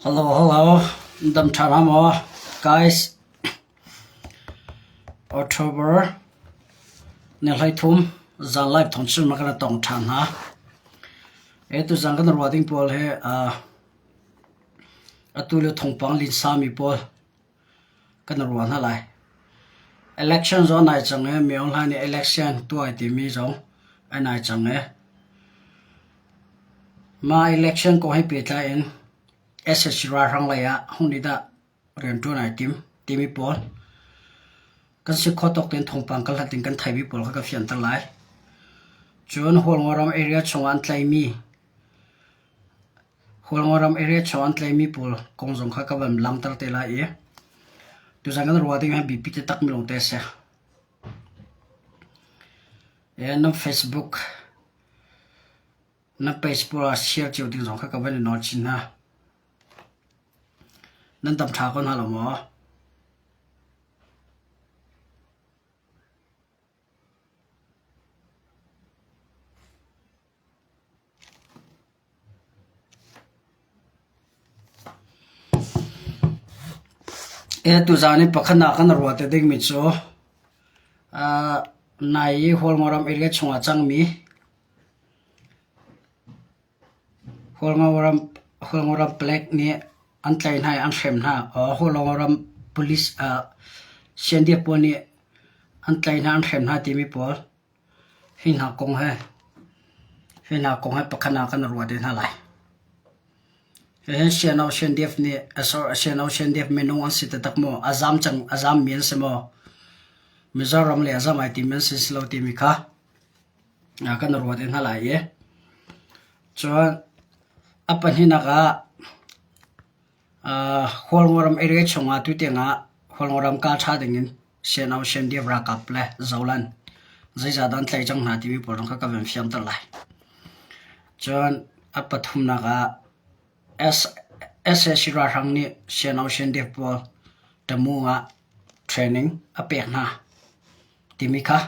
Hello, hello. Dam ṭha hna maw? Guys, October ni 13 zan live thong chim kan tong ṭhan hna. E tu zan kan ruah ding pawl he uh, atu le thongpang linsa mi pawl kan ruah hna lai. Election zong nai cang i Myo Hla nih election tuah ai timi zong a nai cang i mah election kong he pehtlai in SSC ralhrang lei ah hung nih dah rianṭuan ai tim timi pawl kan si khawh tawk tein thawngpang kan hlat in kan theimi pawl kha ka fianter lai. Cun Hualngoram area chungah an tlaimi Hualngoram area chung an tlaimi pawl kong zong kha ka van langhter te lai i tuzan kan ruah ding hi biapi taktak mi lawngte a si. Nan Facebook, nan page pawl ah share cio ding zong kha ka van i nawl chin hna. Nan dam ṭha ko hna lo maw? Tuzaan i pakhat ah kan ruah te dingmi cu nai i Hualngoram area chungah cangmi Hualngoram palek nih an tlaih hna i an hrem hna. Hualngoram police CNDF pawl nih an tlaih hna an hrem hna timi pawl. Hi hna kong he hi hna kong he pakhat ah kan ruah te hna lai. Hihin CNO CNDF nih CNO CNDF minung an si taktak maw? A zaam cang a zaammi an si maw? Mizoram le a zaam ai timi an si si lo timi kha kan ruah te hna lai i cun a pahnihnak ah Hualngoram area chungah tutiang ah Hualngoram kal ṭha dingin CNO CNDF ralkap le Zoland zeizahdah an tlaih cang hna timi pawl zong kha ka van fianter lai. Cun a pathumnak ah sac ralhrang nih CNO CNDF pawl Tamu ah training a pek hna timi kha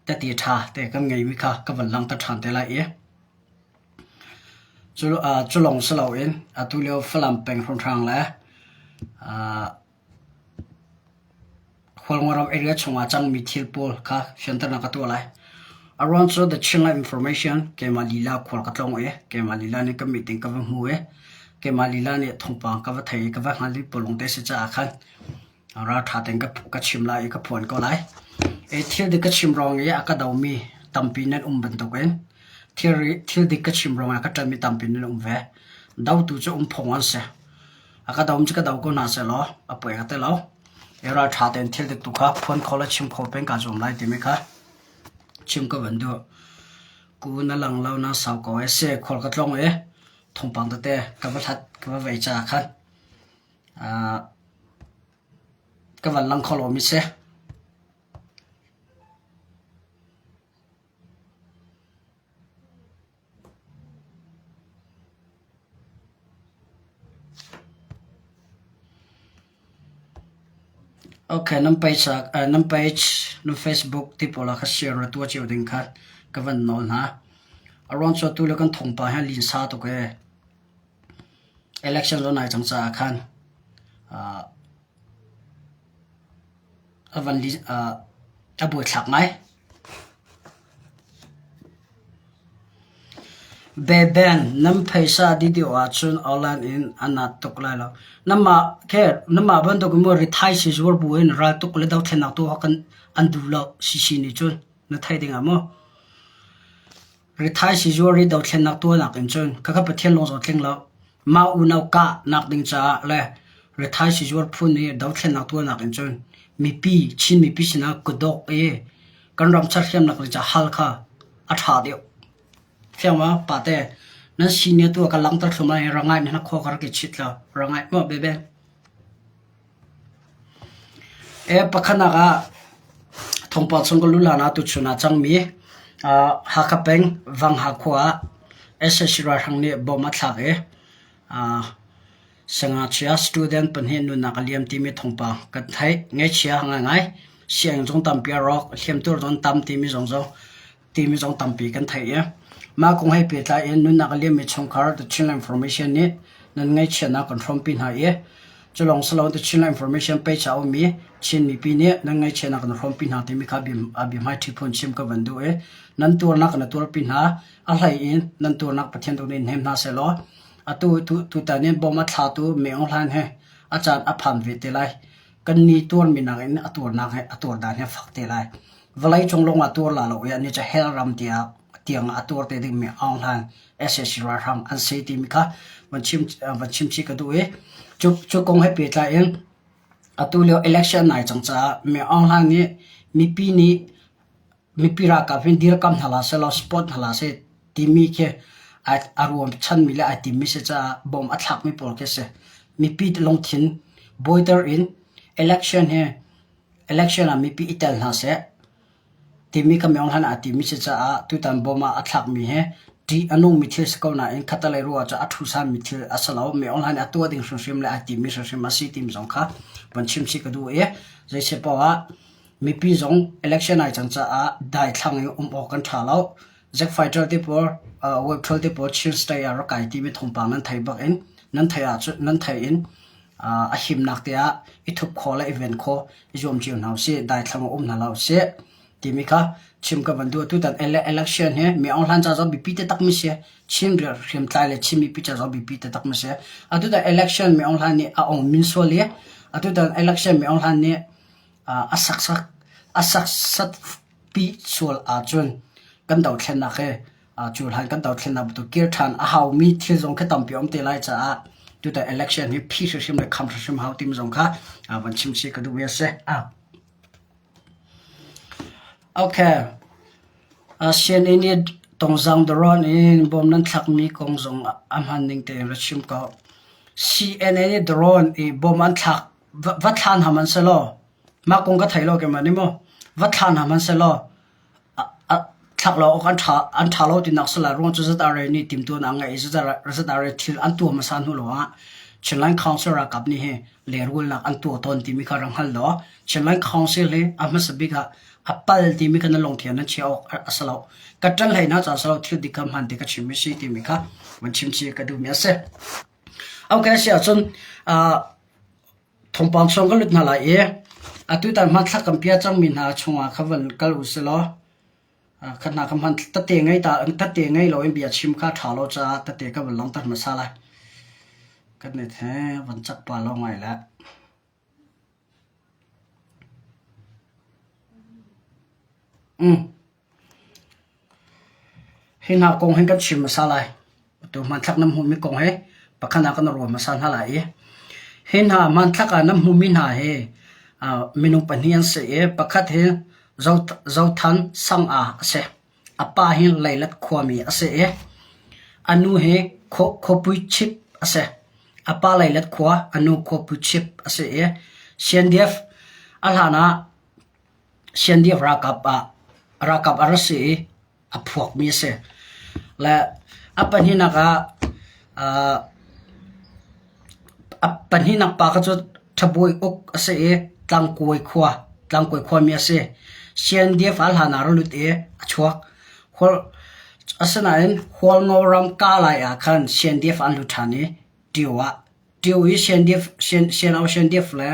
tehte ṭha te kan ngeimi kha ka van langhter ṭhan te lai i cu lawng si loin atu lio Falam peng hrawnghrang le Hualngoram area chungah cangmi thil pawl kha fianternak ka tuah lai. A ruang cu The Chinland Information keimah lila khual ka tlawng i keimah lila nih ka meeting ka va hmu i keimah lila nih thawngpang ka va thei i ka va hngal i pawlung te si caah khan ralṭha tein ka chim lai i ka phuan ko lai. I thil dik ka chim ruang i a ka domi tampi nan um bantukin thil dik ka chim ruangah ka ṭanmi tampi nan um ve. Dotu cu um phung an si. A ka dom cu ka do ko hna sehlaw a poi ka ti lo. I ralṭha tein thil dik tu kha phuan kho le chim kho peng kaa zuam lai timi kha chim ka van duh. Ku na lang lo na sau ko ai si khual ka tlong i thawngpang tete ka va hlat ka va vei caah khan ka van lang kho lomi si. Ok, nan page ah nan page nan Facebook ti pawl ah kha share la tuah cio ding kha ka van nawl hna. A ruang cu atu le kan thawngpang hi a linsa tuk ee. Election zong nai cang caah khan a van a buaithlak ngai. Beben nan phaisa dih deuh ahcun online in a nat tuk lai lo. Namah khe namah bantuk in maw rithai sizuar bu in raltuk le dothlennak tuah kan an duh lo CC nih cun na theih ding ah maw? Rithai sizuar i dothlennak tuahnak in cun khakha Pathian lawng zong tling lo. Mah unau kah nak ding caah le rithai sizuar phun i dothlennak tuahnak in cun mipi Chin mipi sinah kutdok i kan ram sersiamnak le ca hal kha a ṭha deuh. Fiang ma pate nan senior tu ka langhter thlum lai rangai na khua ka rak i chit lo rangai maw bebe. E pakhanak ah thawngpang chung ka lulan ah tuchun ah cangmi Hakha peng Vangha khua ah sac ralhrang nih bomb a thlak i Sangachia student pahnih nunnak a liam timi thawngpang kan theih. Ngaihchia ngaingai. Sianginn zong tampi a rawk. Hliamtuar zong tam timi zong zong timi zong tampi kan theih i mah kong he pehtlai in nunnak a liammi chungkhar The Chinland Information nih Nan ngaihchiatnak kan hrawmpi hna i cu lawng si loin The Chinland Information page ah a ummi Chin mipi nih nan ngaihchiatnak kan hrawmpi hna timi kha biahmaiṭhi phun chim ka van duh i nan tuarnak kan tuarpi hna. A hlei in nan tuarnak Pathian tu nih hnem hna sehlaw atu tutan in bom a thlatu Meng Aung Hlaing he a caan a phan ve te lai. Kan ni tuarmi nakin a tuarnak he a tuar dan he fak te lai. Vawlei cung lawng ah tuar la lo i ani cu hell ram tiah tiang ah a tuar te dingmi Aung Hlaing sac ralhrang an si timi kha van chim van chim chih ka duh i cu cu kong he pehtlai in atu lio election nai cang caah mi Aung Hlaing nih mipi nih mipi ralkap hin dirkam hna hlah sehlaw support hna hlah seh timi khi a ruam chanmi le ai timmi si caah bom a thlakmi pawl khi si. Mipi lungthin buaiter in election hi election ah mipi i tel hna seh timi ka Aung Hlaing aa timi si caah tutan bom ah a thlakmi hi ṭih a nungmi thil si ko nain khatalei ruah cu a ṭhusanmi thil a si lo. Mi Aung Hlaing nih a tuah ding hrimhrim le ai timmi hrimhrim a si timi zong kha van chim chih ka duh i zei paoh ah Mipi zong election ai cang caah daithlang in um awk kan ṭha lo. Zack Fighter te pawl, Web Troll te pawl Chin State ah rak kai timi thawngpang nan thei bak in nan thei ahcun nan thei in a himnak te ah i thup kho le i ven kho i zuam cio hna usih. Daithlang um hna hlah usih timi kha chim ka van duh. Tutan election hi mi Aung Hlan ca zong biapi taktak mi si. Chin hriamtlai le Chin mipi ca zong biapi taktak mi si. Atutan election mi Aung Hlan nih a ong min sual i atutan election mi Aung Hlan nih a saksak a saksat pi sual ahcun kan dothlennak hi cu hlan kan dothlennak bantuk kir ṭhan a haumi thil zong khi tampi a um te lai caah tutan election hi phi hrimhrim le kham hrimhrim hau timi zong kha van chim chih ka duhmi a si. Okay. CNA nih Tongzang Daron in bom nan thlakmi kong zong a hman ning tein ra chim ko. CNA nih drone i bom an thlak Va thla hna hmanhsehlaw mah kong ka thei lo keimah nih maw va thla hna hmanhsehlaw thlak lo awk an ṭha an ṭha lo tinak si lai ruang cu ZRA nih timhtuahnak an ngeih i ZRA thil an tuah hmasa hnu lawngah Chinland Council ralkap nih hi lehrulnak an tuah tawn timi kha rak hngal law Chinland Council hi a hmasa bik ah a pal timi kha na lungthin nan chiah awk a si lo. Ka ṭan hlei hna caah si lo thil dik kha hmaan ti ka chim i si timi kha van chim chih ka duhmi a si. Okay, si ahcun Thawngpang chung ka lut hna lai i atutan hmanthlak kan piah cangmi hna chungah kha van kal u sih law kha hna kha hman tette ngei ta tette ngei loin bia chim kha ṭha lo caah tette ka van langhter hmasa lai. Kan net he van cak pa lo ngai le. Mm. Hi hna kong hin kan chim hmasa lai. Atu hmanthlak nan hmuhmi kong hi pakhat ah kan ruah hmasa hna lai i hi hna hmanthlak ah nan hmuhmi hna hi minung pahnih an si i pakhat hi Zothan Sanga a si. A pa hi Leilet khuami a si i a nu hi Khuapui Chip a si. A pa Leilet khua, a nu Khuapui Chip a si i CNDF a hlan ah Siandiak ralkap ah ralkap a ra si i a phuakmi a si. Le a pahnihnak ah uh, a pahnihnak pa kha cu Thabawi uk a si i Tlangkawi khua Tlangkawi khuami a si. CNDF ah hlan ah ra lut i a chuak. Hual, asinain Hualngo ram Kalay ah khan CNDF an lut ṭhan i Ṭio ah Ṭio i CNDF CNO CNDF le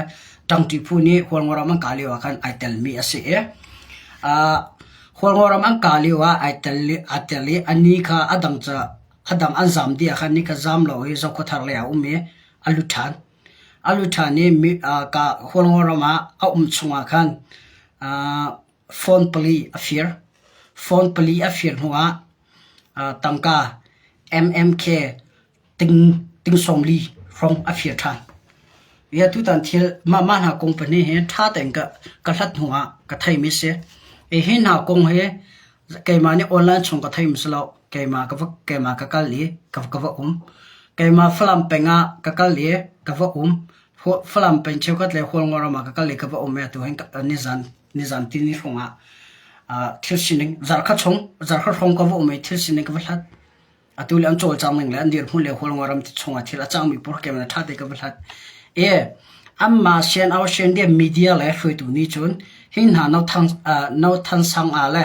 ṭangṭi phu nih Hualngoram an kah lio ah khan ai telmi a si i uh, Hualngoram an kah lio ah ai tel aa tel i a ni kha a dang ca a dang an zam dih ah khan ni kha zam lo i Zokhawthar lei ah a um i a lut ṭhan. A lut ṭhan i mi uh, ka Hualngoram ah a um chungah khan uh, phone pali a fir. Phone pali a fir hnu ah uh, tangka MMK ting 40 hrawng a fir ṭhan. Ia tutan thil mah mah hna kong pahnih hi ṭha tein ka ka hlat hnu ah ka theimi si. I hi hna kong hi keimah nih online chung ka theimi si lo. Keimah ka va keimah ka kal i ka ka va um. Keimah Falam peng ah ka kal i ka va um. Falam peng cheukhat le Hualngo ram ah ka kal i ka va um i atu hin nizan nizan tini hrawng ah thil sining zarhkhat chung zarhkhat hrawng ka va um i thil sining ka va hlat. Atu le an cawlcang ning le an dirhmun le Hualngo ram chungah thil a cangmi program le ṭha te ka va hlat. E anmah CNO CNDF media le hruaitu nih cun hi hna no thang no than sang ah le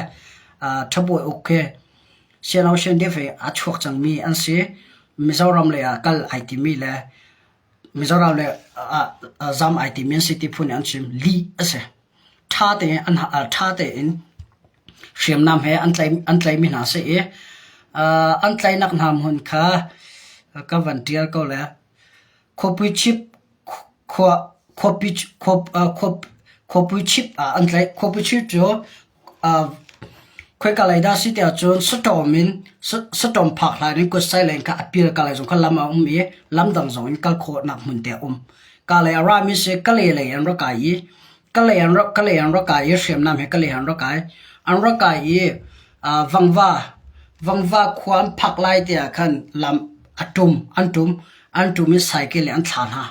Thabawi uk khi CNO CNDF he a chuak cangmi an si. Mizoram lei ah kal ai timi le Mizoram lei ah zam ai timi an si ti phun in an chim. Lih a si. Ṭha tein an ṭha tein hriamnam he an tlaih an tlaihmi hna a si i an tlaihnak hna hmun kha ka van ṭial ko le khuapi chip khua khuapi khuapi chip ah an tlaih. Khuapi chip cu Khoika lei dah a si tiah cun saṭawm in saṭawm phak hlan in kutsai leng kha a pil ka lei zong kha lam a um i lamdang zong in kal khawhnak hmun te a um. Ka lei a rami si Kalay lei an rak kai i Kalay an rak Kalay an rak kai i hriamnam he Kalay an rak kai. An rak kai i Vangva Vangva khua an phak lai te ah khan lam a ṭum an ṭum an ṭum i cycle in an thlah hna.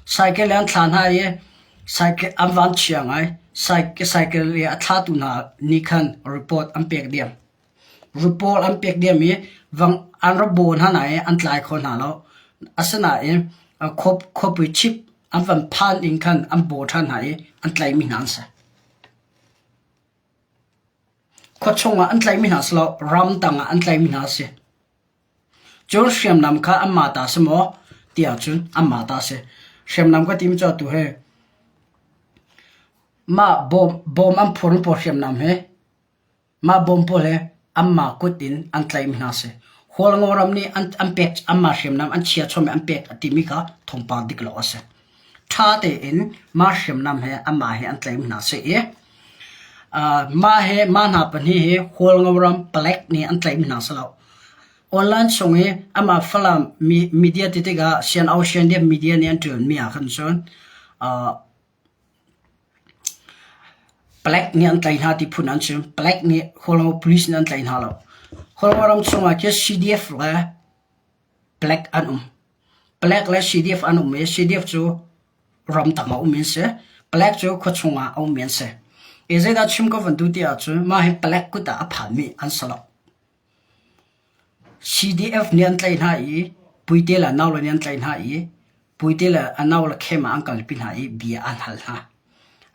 Cycle in an thlah hna i Cycle an van chia ngai. Cycle i a thlatu hna nih khan report an pek diam. Report an pek diam i vang an ra baw hna nain an tlai kho hna lo. Asinain khuapi chip an van phan in khan an baw ṭhan hna i an tlaihmi hna an si. Khuachung ah an tlaihmi hna si lo, ramtang ah an tlaihmi hna a si. Cun hriamnam kha anmah ta a si maw tiah cun anmah ta a si. Hriamnam ka timi cu atu hi mah bawm an phurmi pawl hriamnam hi mah bawm pawl hi anmah kut in an tlaihmi hna a si. Hualngo ram nih an pek anmah hriamnam an chia chom i an pek a timi kha thawngpang dik lo a si. Ṭha tein mah hriamnam he anmah he an tlaihmi hna a si i mah he mah hna pahnih hi Hualngo ram palek nih an tlaihmi hna a si lo. Online chung i amah Falam media ti tikah Sian Ocean media nih an ṭialmi ah khan cun palek nih an tlaih hna ti phun an chim. Palek nih Hualngo police nih an tlaih hna lo. Hualngo ram chungah khin CDF le palek an um. Palek le CDF an um i CDF cu ramtang ah um an si. Palek cu khuachung ah a ummi an si. I zeidah chim ka van duh ti ahcun mah hi palek kut ah a phanmi an si lo. CDF nih an tlaih hna i Puite le Naule nih an tlaih hna i Puite le a nau le khem ah an kalpi hna i bia an hal hna.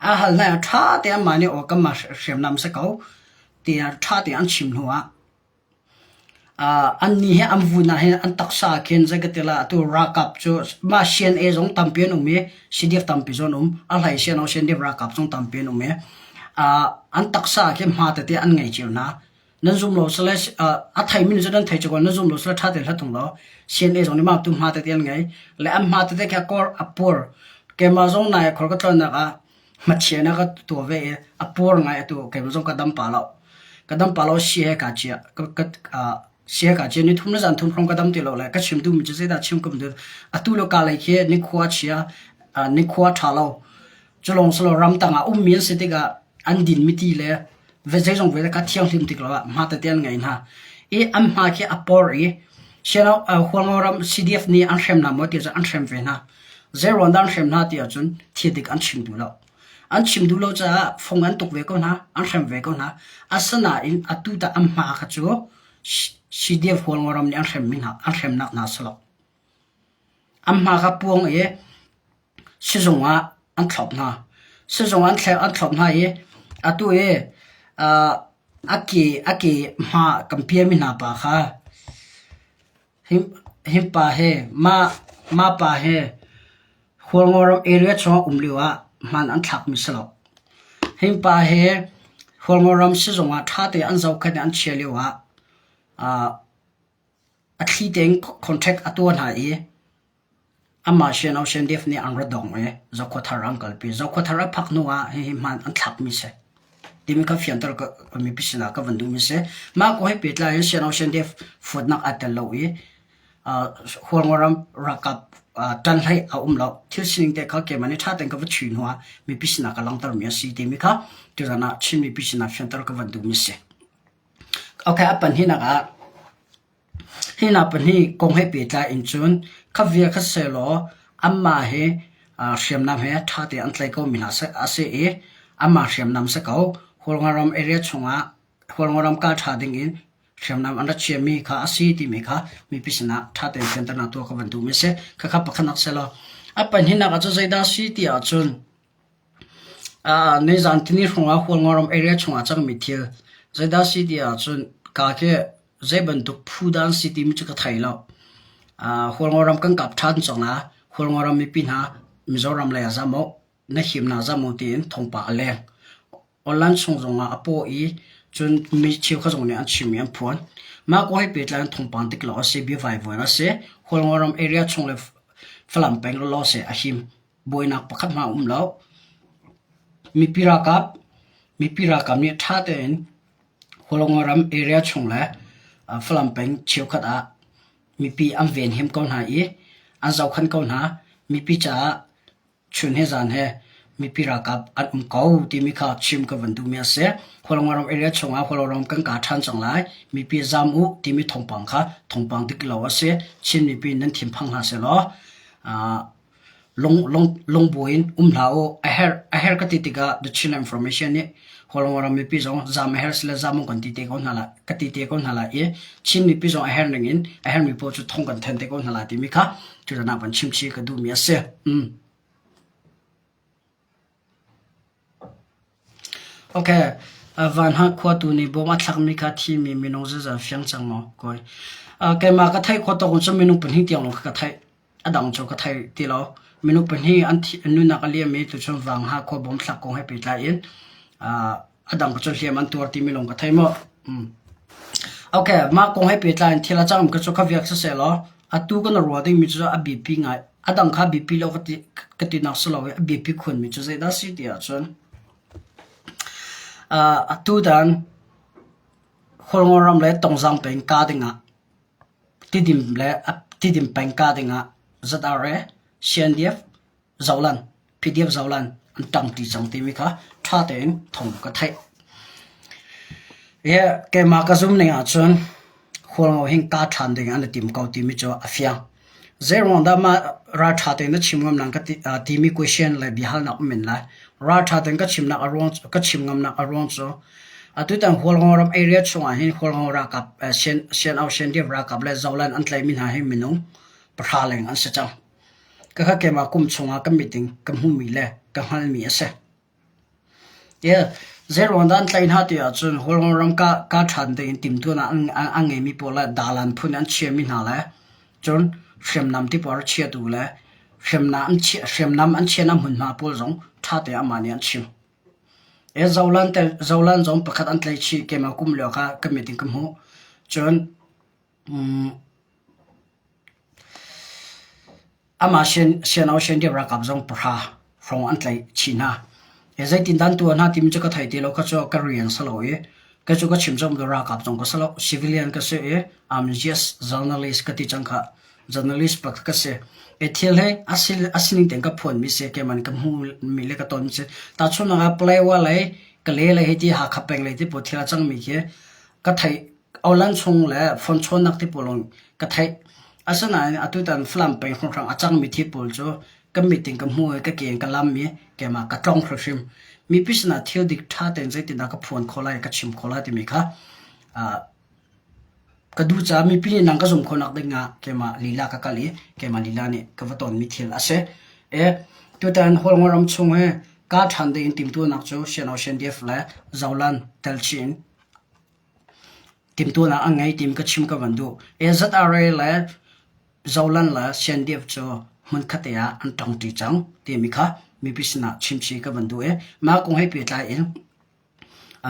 An hal hna i ṭha tein anmah nih aw kanmah hriamnam si ko tiah ṭha tein an chim hnuah annih hi an vun ah hin an taksa ah khin zei ka ti lai atu ralkap cu mah CNA zong tampi an um i CDF tampi zong an um a hlei CNO CNDF ralkap zong tampi an um i an taksa ah khin hma tete an ngei cio hna. Nan zum lo sile a theimi nih cun nan thei cio ko nan zum lo sile ṭha tein hlat tung law CNA zong nih mah tu hma tete an ngei le an hma tete khi a kor a pur keimah zong nai a khor ka tlawnnak ah hmachia na ka tuah ve i a pur ngai atu keimah zong ka dam pa lo ka dam pa lo si he ka chia ka ka si he ka chia ni thum le zan thum hrawng ka dam ti lo le ka chim duhmi cu zeidah chim ka duh atu le ka lei khi nikhua chia nikhua ṭha lo Culawng silo ramtang ah ummi an si tikah an dinmi ti le zeizong vialte kha thianghlim tik lo ah hma tete an ngei hna. I an hma khi a por i siano Hualngo ram CDF nih an hrem hna maw ti ahcun an hrem ve hna. Zeiruang dah an hrem hna ti ahcun thil dik an chim duh lo. An chim duh lo caah fung an tuk ve ko hna, an hrem ve ko hna. Asinain atu tah an hma kha cu CDF Hualngo ram nih an hremmi hna, an hremnak hna si lo. An hma kha puang i Sizung ah an thlop hna. Sizung ah an thlop hna i atu i a ke a ke hma kan piami hna pa kha hi pa hi mah mah pa hi Hualngoram area chungah um lio ah hman an thlakmi si lo. Hi pa hi Hualngoram sizung ah ṭha tein an zohkhenh i an chia lio ah a thli tein contract a tuah hna i Amah Sian Sian nih an ra dong i Zokhua an kalpi. Zokhua a phak hnu ah hihi hmaan an thlakmi si. Timi kha fianter ka mipi sinah ka van duhmi si. Mah ko he pehtlai in Sian Sian fuatnak aa tel lo i Hualngoram ralkap ṭanhlei a um lo. Thil sining te kha keimah nih ṭha tein ka va chui hnu ah mipi sinah ka langhtermi a si timi kha tuzan ah Chin mipi sinah fianter ka van duhmi si. Okay, a pahnihnak ah Hi hna pahnih kong he pehtlai in cun kha vial kha sehlaw anmah hi hriamnam he ṭha tein an tlaih komi hna a si i anmah hriamnam si ko. Hualngoram area chungah Hualngoram kal ṭha dingin hriamnam an ra chiahmi kha a si timi kha mipi sinah ṭha tein fianternak tuah ka van duhmi a si. Khakha pakhatnak sehlaw a pahnihnak ah cun zeidah a si ti ahcun Nizaan tuni hrawngah Hualngoram area chungah cangmi thil zeidah a si ti ahcun kaa khi zei bantuk phu dah an si timi cu ka thei lo. Hualngo ram kan kap ṭhan cang ah Hualngo ram mipi hna Mizoram lei ah zam uh, na himnak zam uh tiin thawngpang a leng. Online chung zongah a paw i cun mi cheukhat zong nih an chim i an phuan. Mah kong he pehtlai in thawngpang dik lo a si, biavaivuan a si. Hualngo ram area chung le Falam peng lawlaw seh a him. Buainak pakhat hmanh a um lo. Mipi ralkap mipi ralkap nih ṭha tein Hualngo ram area chung le Falam peng cheukhat ah mipi an venhim ko hna i an zohkhenh ko hna. Mipi caah chun he zan he mipi ralkap an um ko timi kha chim ka van duhmi a si. Hualngo ram area chungah Hualngo ram kan kaa ṭhan cang lai. Mipi zam u timi thawngpang kha thawngpang dik lo a si. Chin mipi nan thinphang hna sehlaw lungbu in um hlah u. A herh a herh ka ti tikah The Chin Information nih Hualngo ram mipi zong zam a herh sile zam kan ti te ko hna lai ka ti te ko hna lai i Chin mipi zong a herh ning in a herhmi paoh cu thong kan then te ko hna lai timi kha tutan ah van chimchih ka duhmi a si. Mm. Okay. Vanha khua tu nih bawm a thlakmi kha thimi minung zeizat fiang cang maw? Kawi. Keimah ka theih khawh tawk in cun minung pahnih tiang lawng kha ka theih. A dang cu ka thei ti lo. Minung pahnih an thi, an nunnak a liam i tuchun Vangha khua bawm thlak kong he pehtlai in a dang cu hliam an tuar timi lawng ka thei maw. Mm. Okay, mah kong he pehtlai in thil a cang ka cu kha viak siseh law atu kan ruah dingmi cu a biapi ngai. A dang kha biapi lo ka ti ka ti nak si lo i a biapi khunmi cu zeidah si ti ahcun atu dan Khualngo ram le Tongzang peng ka dingah Tidim le Tidim peng kah dingah ZRA, CNDF, Zolan, PDF Zolan an ṭangṭi cang timi kha ṭha tein thawng ka theih. Hi keimah ka zum ning ahcun Hualngo hin kah ṭhan ding an i tim ko timi cu a fiang. Zeiruang dah mah ralṭha tein na chim ngam nang ka ti, timi question le biahalnak um men lai. Ralṭha tein ka chimnak a ruang ka chim ngamnak a ruang cu atutan Hualngo ram area chungah hin Hualngo ralkap Sian Au Sian Dip ralkap le Zoland an tlaihmi hna hi minung pahra leng an si cang. Ka kha keimah kum chungah ka meeting ka hmuhmi le ka hngalhmi a si. Zeiruang dah an tlaih hna ti ahcun Hualngo ram ka ṭhan ding in timhtuahnak an ngeimi pawl le dalan phun an chiami hna le cun hriamnam ti pawl chiatu le hriamnam an chiahnak hmunhma pawl zong ṭha tein amah nih an chim. Zolan zong pakhat an tlaih chih keimah kum lio kha ka mit in ka hmuh. Cun Amah Sian Ocean ralkap zong pahra hrawng an tlaih chih hna. Zeitindah an tuah hna timi cu ka thei ti lo. Kha cu ka rian si lo i kei cu ka chim zong ralkap zong ka si lo. Civilian ka si i I'm just journalist ka ti cang kha. Journalist pakhat ka si. I thil hi a sining tein ka phuanmi si keimah nih ka hmuhmi le ka tonmi si. Tahchunhnak ah Palawa lei, Kale lei hei ti Hakha peng lei ti pawl thil a cangmi khi ka theih Awlan chung le phone chawnnak ti pawl lawng ka theih. Asinain atutan Falam peng hrawnghrang a cangmi thil pawl cu ka mit in ka hmu i ka ke in ka lam i keimah ka tlong hrimhrim. Mipi sinah thil dik ṭha tein zeitindah ka phuan khawh lai, ka chim khawh lai timi kha ka duh caah mipi nih nang ka zumh khawhnak ding ah keimah lila ka kal i keimah lila nih ka va tonmi thil a si. E, tutan Hualngo ram chung hi kaa ṭhan ding in timhtuahnak cu Sian CNDF le Zolan telchih in Timhtuahnak an ngei timi ka chim ka van duh. ZRA le Zolan le CNDF cu hmunkhat te ah an ṭangṭi cang timi kha mipi sinah chimchih ka van duh i mah kong he pehtlai in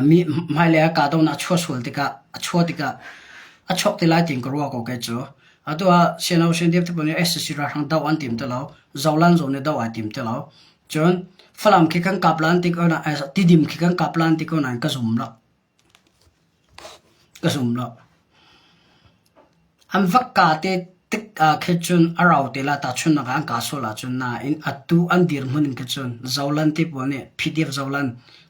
mi hmailei ah kahdohnak a chuah sual tikah a chuah tikah a chuak te lai tiin ka ruah ko kei cu. Atu ah CNO CNDF te pawl nih SAC ralhrang doh an tim ti lo. Zolan zong nih doh ai tim ti lo. Cun Falam khi kan kap lan ti ko na Tidim khi kan kap lan ti ko nain ka zum lo. Ka zum lo. An va kaa te tik ah khin cun a rau te lai tahchunhnak ah an kaa sual ahcun nain atu an dirhmun in khin cun Zolan ti pawl nih PDF Zolan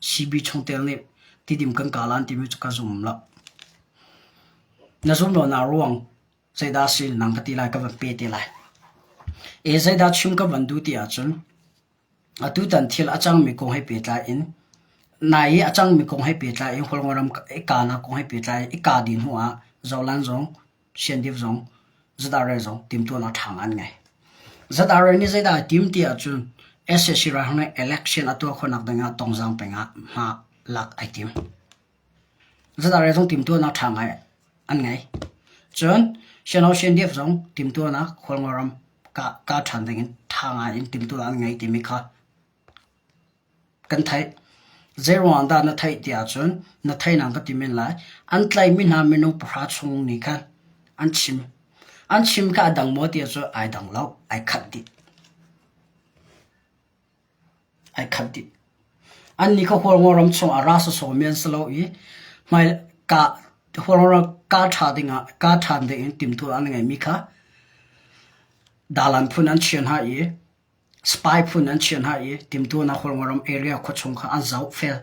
CB chungtel nih Tidim kan kaa lan timi cu ka zum lo. Na zum lonak ruang zeidah a si nang ka ti lai ka van pe te lai. E zeidah chim ka van duh ti ahcun Atutan thil a cangmi kong he pehtlai in nai i a cangmi kong he pehtlai in Hualngo ram i kahnak kong he pehtlai in i kah dih hnu ah Zolan zong, Siandip zong, ZRA zong timhtuahnak ṭha ngai an ngei. ZRA nih zeidah a tim ti ahcun sac ralhrang nih election a tuah khawhnak ding ah Tongzang peng ah hma lak ai tim. ZRA zong timhtuahnak ṭha ngai an ngei. Cun. CNO CNDF zong timhtuahnak Hualngo ram ka ṭhan dingin ṭha ngai in timhtuah an ngei timi kha kan theih. Zeiruang dah na theih ti ahcun na theihnak ka ti men lai. An tlaihmi hna minung pahra chung nih khan an chim. An chim kha a dang maw ti ahcun ai dang lo, ai khat dih. Ai khat dih. Annih kha Hualngo ram chungah ra sawsawmi an si lo i hmai ka Hualngo ram ka ṭha dingah ka ṭhan dingin timhtuah an ngeihmi kha dalan phun an chia hna i spy phun an chia hna i timhtuahnak Hualngo ram area khuachung kha an zoh fel.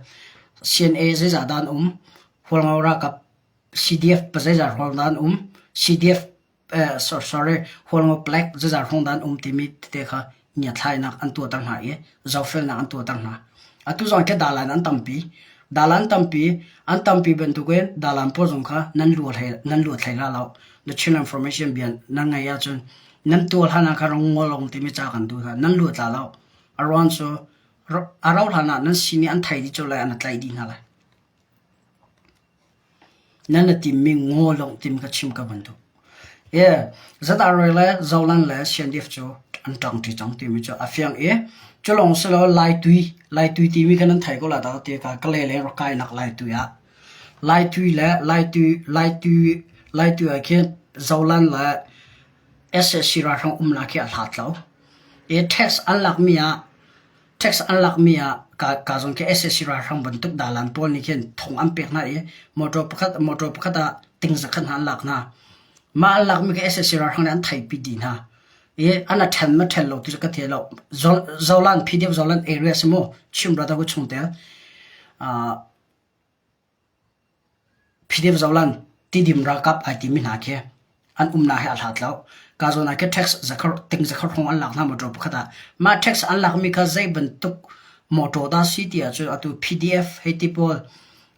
CNA zeizah dah an um? Hualngo ralkap CDF zeizah hrawng dah an um? CDF sorry, Hualngo Black zeizah hrawng dah an um timi tete kha ngiathlainak an tuahter hna i zohfelnak an tuahter hna. Atu zong khi dalan an tampi. Dalan tampi, an tampi bantukin dalan pawl zong kha nan luat hlei, nan luat hlei la lo. The Chin Information bia nan ngei ahcun nan tual hlan ah khan rong ngol timi ca kan duh hna. Nan luat la lo. A ruang cu a rauh hlan ah nan sin i an thei dih colh lai, an tlaih dih hna lai. Nan i timmi ngaw lawng tim ka chim ka van duh. E, ZRA le Zoland le CNDF cu an ṭangṭi cang timi cu a fiang i cu lawng si lo Laitui, Laitui timi kha nan thei ko la dah ti ka ka le le rak kainak Laitui ah. Laitui le Laitui, Laitui, Laitui ah khin Zoland le SAC ralhrang umnak khi a hlat lo. E, tax an lakmi ah Tax an lakmi ah ka zong khi sac ralhrang bantuk dalan pawl nih khin thong an pek hna i motor pakhat motor pakhat ah ting zakhat hna an lak hna. Mah an lakmi khi sac ralhrang nih an theihpi dih hna. I an a ṭhen ma ṭhen lo ti cu ka thei lo. Zolan PDF Zolan area si mu Chin Brotherhood chungtel uh, PDF Zolan Tidim ralkap ai timi hna khi an umnak he a hlat lo. Ka zawn ah khi tax zakhar ting zakhar hrawng an lak hna motor pakhat ah. Mah tax an lakmi kha zei bantuk motor dah si ti ahcun atu PDF hei ti pawl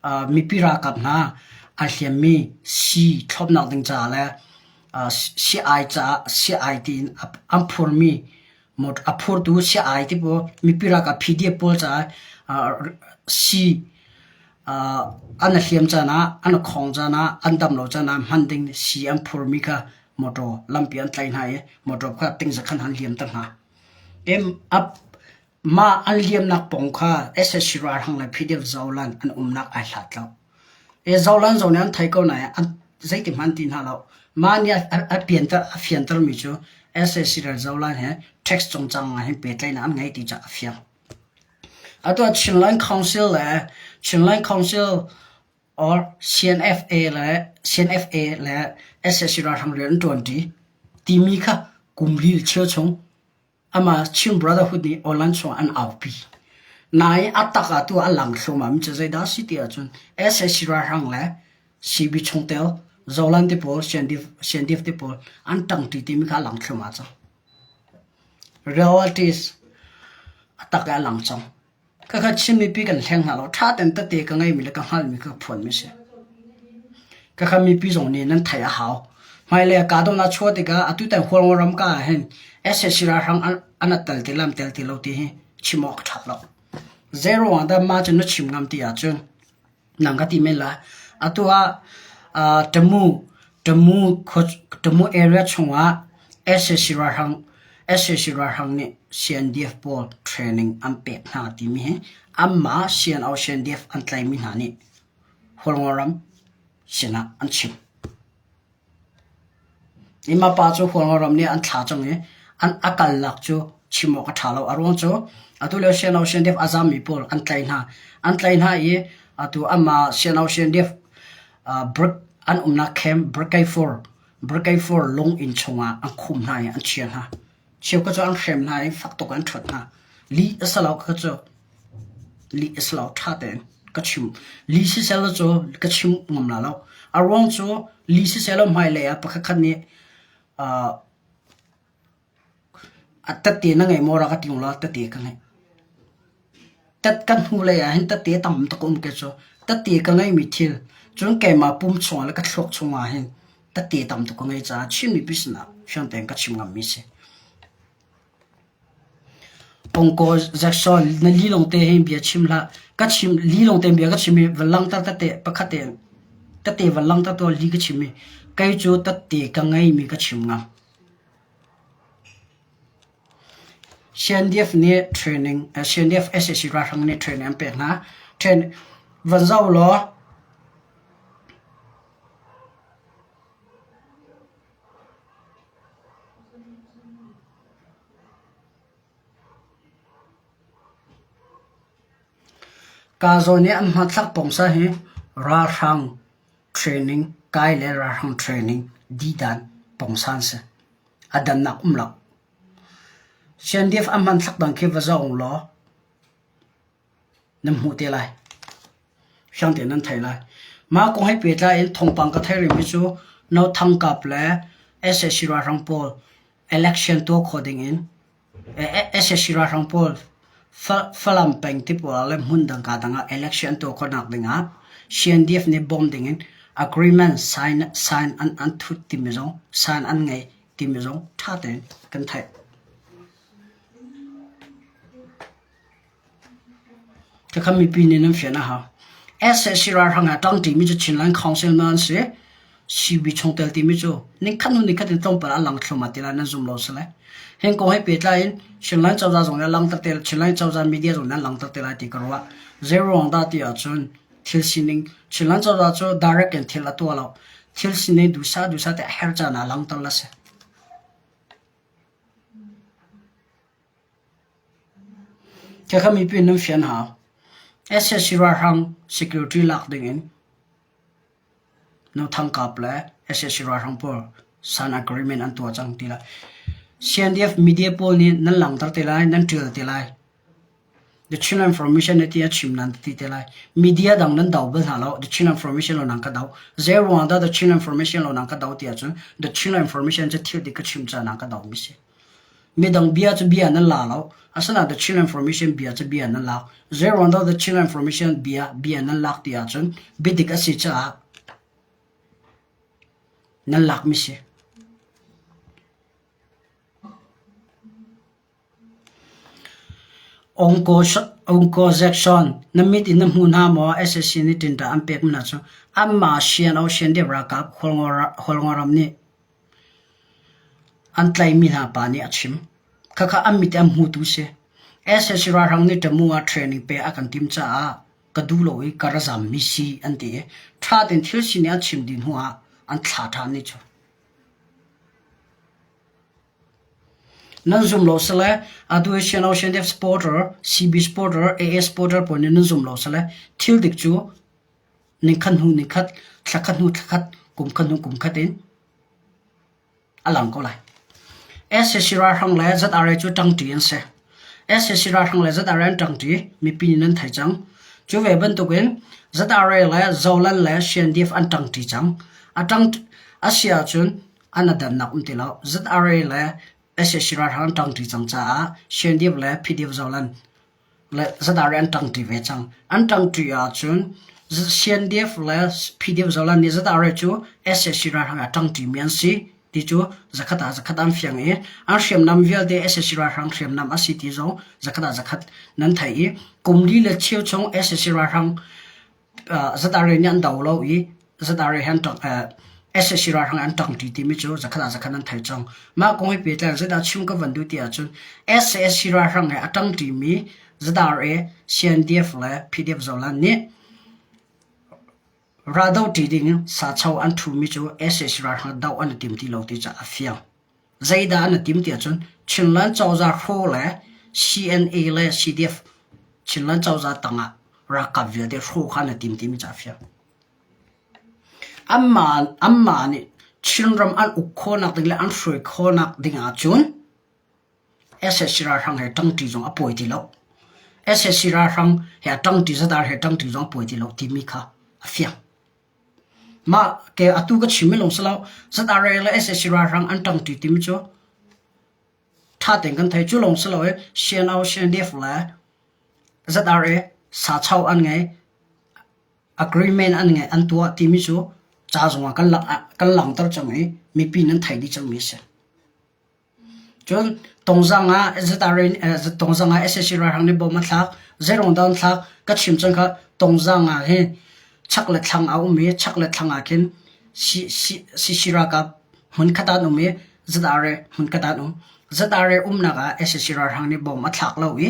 uh, mipi ralkap hna an hliammi sii thlopnak ding caah le uh, CI caah CI tiin an phurmi a phurtu sia-ai ti pawl mipi ralkap PDF pawl caah sii an i hliam caan ah an i khong caan ah an dam lo caan ah hman ding sii an phurmi kha motor lampi an tlaih hna i motor kha ting zakhan an liamter hna. Mah an liamnak pawng kha sac ralhrang le PDF Zoland an umnak ai hlat lo. Zoland zong nih an thei ko nain an zeiti hmanh an ti hna lo. Mah nih a pianter a fiantermi cu sac le Zoland he tax cungcang ah hin pehtlaihnak an ngei ti cu a fiang. Atu ah Chinland Council le Chinland Council or CNFA le CNFA le sac ralhrang rian an ṭuanṭi timi kha kum li le cheu chung Amah Chin Brotherhood nih online chungah an aupi. Nain a tak ah tu a lang thluahmah mi cu zeidah a si ti ahcun sac ralhrang le CB chungtel Zoland te pawl CNDF te pawl an ṭangṭi timi kha a lang thluahmah cang. Realities a tak i a lang cang. Khakha Chin mipi kan hleng hna lo. Ṭha tein tete ka ngeimi le ka hngalhmi ka phuanmi a si. Khakha mipi zong nih nan theih a hau. Hmailei ah kahdohnak chuah tikah atu tan Hualngo ram ka ah hin sac ralhrang an tel ti lam tel ti lo ti hi chim awk a ṭha lo. Zei ruangah dah mah cu na chim ngam ti ahcun Nang ka ti men lai. Atu ah uh, Tamu Tamu Tamu area chungah sac ralhrang sac ralhrang nih CNDF pawl training an pek hna timi hi anmah CNO CNDF an tlaimi hna nih Hualngo ram sinah an chim. Imah pa cu Hualngoram nih an thlah cang i an a kalnak cu chim awk a ṭha lo. A ruang cu atu lio CNO CNDF a zammi pawl an tlaih hna. An tlaih hna i atu amah CNO CNDF an umnak camp Brigade Brigade lung inn chungah an khum hna i an chia hna. Cheukhat cu an hrem hna i fak tuk in an ṭhuat hna. Lih a si lo kha cu lih a si lo ṭha tein ka chim. Lih siseh law cu ka chim ngam la lo. A ruang cu lih siseh law hmailei ah pakhatkhat nih uh, a tette na ngei maw ra ka ti law tette ka ngei. Tat kan hnulei ah hin tette tam tuk a um ke cu. Tette ka ngeimi thil cun keimah pum chungah le ka thluak chungah hin tette tam tuk ka ngei caah Chin mipi sinah fiang tein ka chim ngammi si. Ongkaw Jackson na li lawng te hin bia chim hlah. Ka chim li lawng te bia ka chim i va langter tete pakhat te tete va langter to li ka chim i. Kei cu tatti ka ngeimi ka chim ngam. CNDF nih training, CNDF sac ralhrang nih training an pek hna. Train van zoh law Kaa zawn i an hmanthlak pongsa hi ralhrang training kai le ralhrang training didan pongsa an si. A dannak um lo. CNDF an hmanthlak dang khi va zoh law nan hmuh te lai. Fiang tein nan theih lai. Mah kong he pehtlai in thawngpang ka theih rihmi cu No Thang Kap le sac ralhrang pawl election tuah khawh ding in sac ralhrang pawl Falam peng ti pawl ah le hmun dang kaa dang ah election tuah khawhnak ding ah CNDF nih bawm ding in agreement sign sign an an thut timi zong sign an ngei timi zong ṭha tein kan theih. Khakha mipi nih nan fian a hau. Sac ralhrang he a ṭangṭimi cu Chinland Council nan si. CB chungtel timi cu nikhat hnu nikhat in tlawmpal a lang thluahmah ti lai nan zum lo si lai. Hin kong he pehtlai in Chinland cozah zong nih a langhter te Chinland cozah media zong nih an langhter te lai ti ka ruah. Zei ruang dah ti ahcun thil sining Chinland cozah cu direct in thil a tuah lo. Thil sining duhsah duhsah te a herh caan ah langhter la si. Khakha mipi nan fian hau. Sac ralhrang security lak dingin Nothang Kap le sac ralhrang pawl san agreement an tuah cang ti lai. CNDF media pawl nih nan langhter te lai, nan ṭial te lai. The Chin Information nih ti a chim nan ti te lai. Media dang nan do bal hna lo. The Chin Information lo nan ka do. Zei ruang dah The Chin Information lo nan ka do ti ahcun The Chin Information cu thil dik ka chim caah nan ka do mi si. Midang bia cu bia nan la lo. Asinain The Chin Information bia cu bia nan lak. Zei ruang dah The Chin Information bia bia nan lak ti ahcun biadik a si caah nan lak mi si. Ongko Jackson, na mit in na hmu hna maw? Sac nih ṭinṭa an pek mi hna cu anmah Sian Ocean ralkap Hualngoram nih an tlaihmi hna pa nih a chim. Khakha an mit i an hmutu si. Sac ralhrang nih Tamu ah training pek a kan tim caah ka duh lo i ka ra zammi si an ti i ṭha tein thil sining an chim dih hnu ah an thlah ṭhan ni cu. Nan zum lo sile atu hi Sian Ocean Depth Supporter, CB Supporter, AA Supporter pawl nih nan zum lo sile thil dik cu nikhat hnu nikhat, thlakhat hnu thlakhat, kumkhat hnu kumkhat in a lang ko lai. Sac ralhrang le ZRA cu ṭangṭi an si. Sac ralhrang le ZRA an ṭangṭi, mipi nih nan thei cang. Cu ve bantukin ZRA le Zolan le CNDF an ṭangṭi cang. A ṭang a si ahcun an a dannak um ti lo. ZRA le sac ralhrang an ṭangṭi cang caah CNDF le PDF Zolan le ZRA an ṭangṭi ve cang. An ṭangṭi ahcun CNDF le PDF Zolan nih ZRA cu sac ralhrang ah ṭangṭimi an si ti cu zakhat ah zakhat an fiang i an hriamnam vialte sac ralhrang hriamnam a si ti zong zakhat ah zakhat nan theih i kum li le cheu chung sac ralhrang ZRA nih an do lo i ZRA he an ṭang sac ralhrang an ṭangṭi timi cu zakhat ah zakhat an thei cang. Mah kong he pehtlai in zeidah chim ka van duh ti ahcun sac ralhrang he a ṭangṭimi ZRA, CNDF le PDF Zoland nih raldoh ṭi ding in sacho an ṭhumi cu sac ralhrang doh an i tim ti lo ti cu a fiang. Zeidah an i tim ti ahcun Chinland cozah hraw le CNA le CDF Chinland cozah tangah ralkap vialte hrawh kha an i tim timi cu a fiang. Anmah, anmah nih Chinram an uk khawhnak ding le an hruai khawhnak ding ahcun sac ralhrang he ṭangṭi zong a pawi ti lo. Sac ralhrang he a ṭangṭi zadar he ṭangṭi zong a pawi ti lo timi kha a fiang. Mah ke atu ka chim mi lawng si lo. ZRA le sac ralhrang an ṭangṭi timi cu ṭha tein kan thei. Cu lawng si lo i CNO, CNDF le ZRA sacho an ngei, agreement an ngei, an tuah timi cu ca zongah kan kan langhter cang i mipi nan theih dih cangmi a si. Cun Tongzang ah ZRA Tongzang ah sac ralhrang nih bom a thlak. Zeiruang dah an thlak? Ka chim cang kha Tongzang ah hin chak le thlang a um i chak le thlang ah khin. CC ralkap hmunkhat ah an um i ZRA hmunkhat ah an um. ZRA umnak ah sac ralhrang nih bom a thlak lo i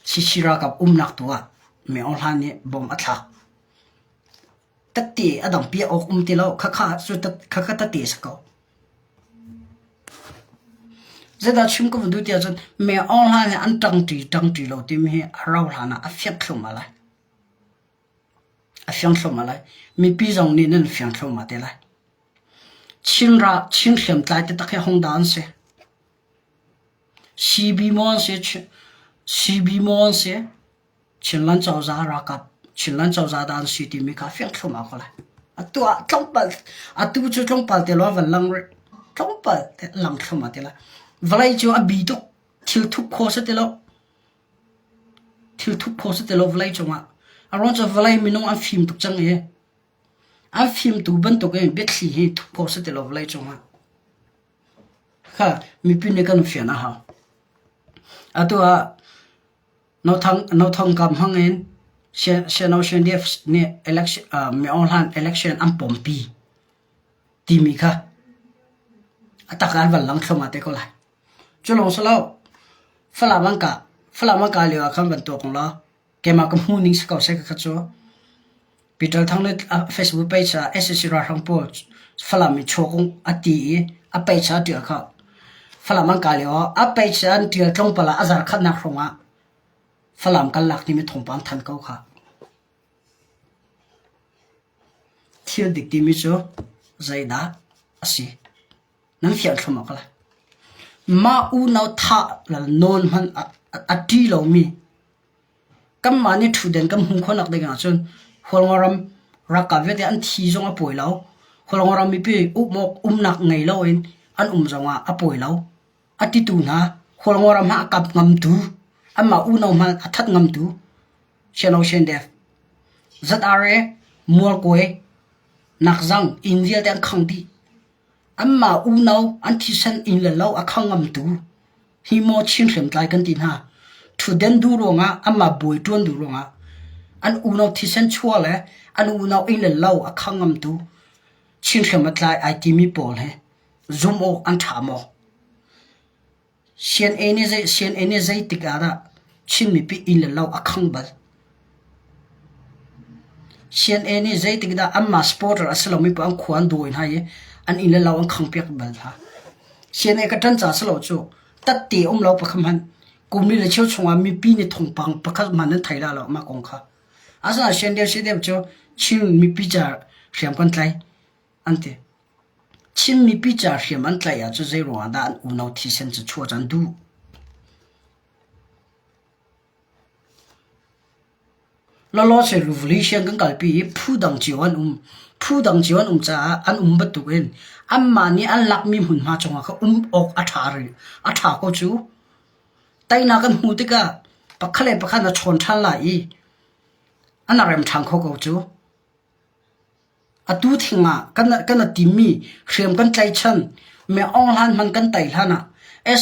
CC ralkap umnak tu ah Min Aung Hlaing nih bom a thlak. Tette a dang piah awk um ti lo. Khakha cu khakha tette a si ko. Zeidah chim ka van duh ti ahcun Min Aung Hlaing he an ṭangṭi ṭangṭi lo timi hi a rauh hlan ah a fiang thluahmah lai. A fiang thluahmah lai. Mipi zong nih nan fiang thluahmah te lai. Chin ra Chin hriamtlai taktak hi hung dah an si. CB maw an si, CB maw an si, Chinland cozah ralkap Chinland cozah dah an si timi kha fiang thluahmah ko lai. Atu ah tlawmpal atu cu tlawmpal te lawng van lang rih. Tlawmpal te lang thluahmah te lai. Vawlei cu a bi tuk. Thil thup kho si ti lo. Thil thup kho si ti lo vawlei cungah. A ruang cu vawlei minung an fim tuk cang i an fimtu bantuk in biathli hi thup kho si ti lo vawlei cungah. Kha mipi nih kan fian a hau. Atu ah Nothang kam hmang in Siano CNDF nih Myo Hlan election an pompi timi kha a tak ah an van lang thluahmah te ko lai. Cu lawng si lo, Falam an kah. Falam an kah lio ah khan van tuak law keimah ka hmuh ning si ko seh kha cu Peter Thang nih a Facebook page ah sac ralhrang pawl Falam i chuak a ti i a page ah a ṭial kha. Falam an kai lio ah a page ah an ṭial tlawmpal ah a zarkhatnak hrawng ah Falam kan lak timi thawngpang than ko kha. Thil dik timi cu zeidah a si? Nan fiang thlum awk lai. Mah unau thah le nawn hmanh a ṭi lomi Kanmah nih ṭhutden kan hmuh khawhnak ding ahcun Hualngoram ralkap vialte an thi zong a pawi lo. Hualngoram mipi umawk umnak ngei loin an um zongah a pawi lo. A titu hna Hualngoram hmanh a kap ngamtu, anmah unau hmanh a that ngamtu Siano Shendef, ZRA, Mualkawi, Nakzang inn vialte an khang dih. Anmah unau an thisen inn le lo a khang ngamtu hi maw Chin hriamtlai kan ti hna. Ṭhutden duh ruangah anmah bawi ṭuan duh ruangah an unau thisen chuah le an unau inn le lo a khang ngamtu Chin hriam a tlai ai timi pawl hi zumh awk an ṭha maw? CNA nih zei CNA nih zeitik ah dah Chin mipi inn le lo a khang bal? CNA nih zeitik dah anmah supporter a si lomi paoh an khua an dawi hna i an inn le lo an khangpiak bal hna? CNA ka ṭan ca si lo cu tatte um lo pakhat hmanh kum li le cheu chungah mipi nih thawngpang pakhat hmanh nan thei dah lo mah kong kha. Asinain CNDF CDF cu Chin mipi ca hriam kan tlai an ti. Chin mipi ca hriam an tlaih ahcun zeiruangah dah an unau thisen cu chuah cu an duh? Lawlawse revolution kan kalpi i phu dang cio an um. Phu dang cio an um caah an um bantukin anmah nih an lakmi hmunhma cungah kha um awk a ṭha rih. A ṭha ko cu. Teinak kan hmuh tikah pakhat le pakhat na chawn ṭhan lai i an rem ṭhan kho ko cu. Atu thing ah kan a timmi hriam kan tlaihchan, mi Aung Hlan hmanh kan tei hlan ah,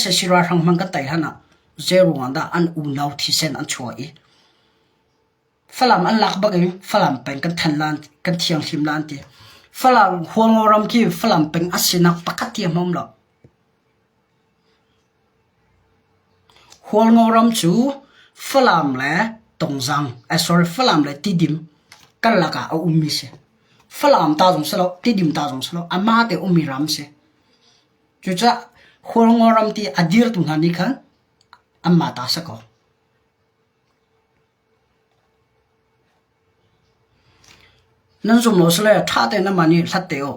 sac ralhrang hmanh kan tei hlan ah zeiruang ah dah an unau thisen an chuah i Falam an lak bak in Falam peng kan then lan kan thianghlim lan ti. Falam Hualngo ram khi Falam peng a sinak pakhat ti a hmawm lo. Hualngo ram cu Falam le Tongzang, eh sorry Falam le Tidim karlak ah a ummi si. Falam ta zong si lo, Tidim ta zong si lo, amah te ummi ram si. Cucaah Hualngo ram ti a dirtu hna nih khan anmah ta si ko. Nan zum lo sile ṭha tein nanmah nih hlat te u.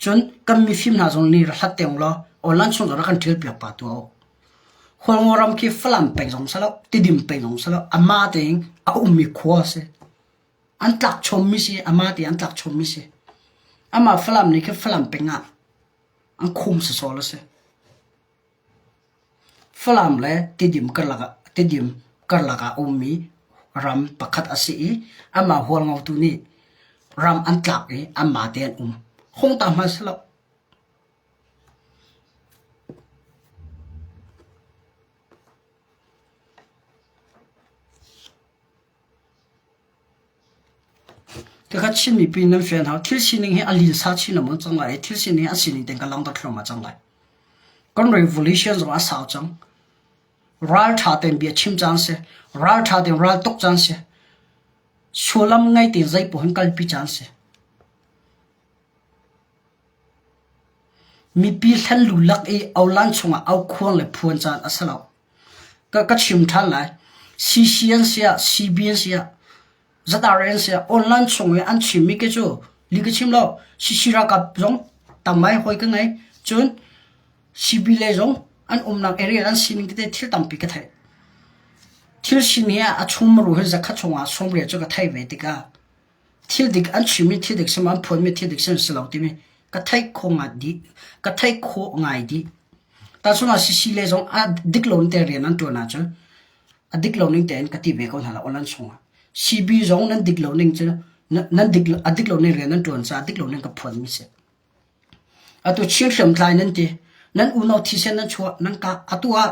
Cun kan mifim hna zong nih ra hlat te ung law online chung zong rak kan ṭialpiak pah tuah u. Hualngo ram khi Falam peng zong si lo, Tidim peng zong si lo, amah tein a ummi khua a si. An tlak chommi si, amah tein an tlak chommi si. Amah Falam nih khi Falam peng ah an khum sawsawh a si. Falam le Tidim karlak ah Tidim karlak ah a ummi ram pakhat a si i amah hualngotu nih ram an tlak i anmah te an um. Hung ta hmanh si lo. Tikha Chin mipi nan fian hau. Thil sining hi a linsa chin lengmang cang lai i thil sining hi a sining tein kan langhter thluahmah cang lai. Kan revolution zong a sau cang. Ral ṭha tein bia chim caan si. Ral ṭha tein ral tuk caan si. Sullam ngei tein zei paoh hin kalpi caan si. Mipi hlenlu lak i aulan chungah aukhuang le phuan caan a si lo. Ka, ka chim ṭhan lai. CC an si ah, CB an si ah, ZRA an si ah, online chung i an chimmi ke cu li ka chim lo. CC ralkap zong tam ai hawi ka ngei. Cun CB le zong an umnak area an sining tete thil tampi ka theih. Thil sin hi a chumru hi zakhat chungah sawmriat cu ka theih ve tikah thil dik an chimmi thil dik sim an phuanmi thil dik sim si lo timi ka theih khawh ngai dih ka theih khawh ngai dih. Tahchun ah CC le zong a dik lo te rian an ṭuan ahcun a dik lo ning tein ka ti ve ko hna la online chungah. CB zong nan dik lo ning cu nan dik a dik lo ning rian nan ṭuan caah dik lo ning ka phuan mi si. Atu Chin hriamtlai nan ti nan unau thisen nan chuah nan kah atu ah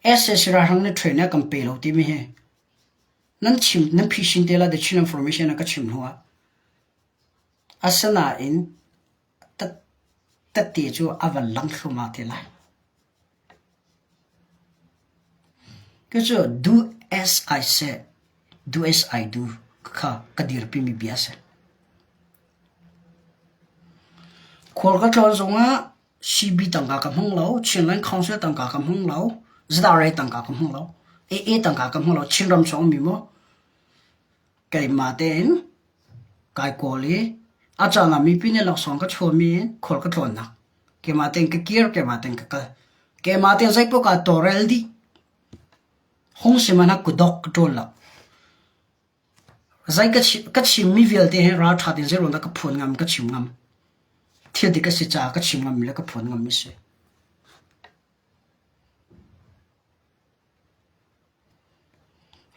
SAC ralhrang nih train a kan pe lo timi hi nan chim nan phisin te la The Chin Information ah ka chim hnu ah asinain tette cu a van lang thluahmah te lai. Cucu do as I say, do as I do kha ka dirpimi bia a si. Khual ka tlawn zongah CB tangka ka hmang lo, Chinland Council tangka ka hmang lo, ZRA tangka ka hmang lo, AA tangka ka hmang lo, Chinram chung ummi maw keimah tein kai kawl i a caan ah mipi nih laksawng ka chuahmi in khual ka tlawnnak keimah tein ka kir, keimah tein ka kal. Keimah tein zeipaoh kaa tawlrel dih. Hung si hmanh ah kudawk ka ṭawl lo. Zei ka chimmi vialte hi ralṭha tein zeiruang dah ka phuan ngam, ka chim ngam. Thil dik a si caah ka chim ngammi le ka phuan ngammi a si.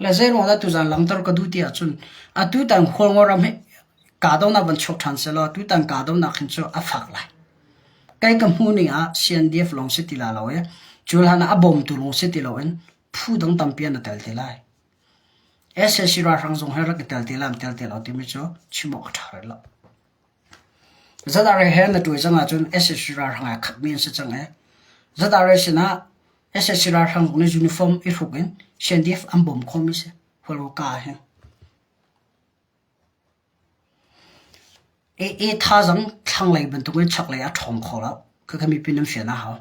Le zeiruang dah tuzaan langhter ka duh ti ahcun atutan Hualngo ram hi kahdohnak van chuak ṭhan sehlaw tutan kahdohnak hin cu a fak lai. Kei ka hmuh ning ah CNDF lawng si ti la lo i cu hlan ah a bawmtu lawng si ti loin phu dang tampi an i tel te lai. Sac ralhrang zong he rak i tel te lai tel te lo timi cu chim awk a ṭha rih lo. ZRA he na ṭuai cang ahcun sac ralhrang aa khatmi an si cang i ZRA sinah sac ralhrang zong nih uniform i hruk in CNDF an bawm khawhmi si. Hualngo ah hin. AA thazaang thlanglei bantukin chaklei a ṭhawng kho lo. Khakha mipi nan fian a hau.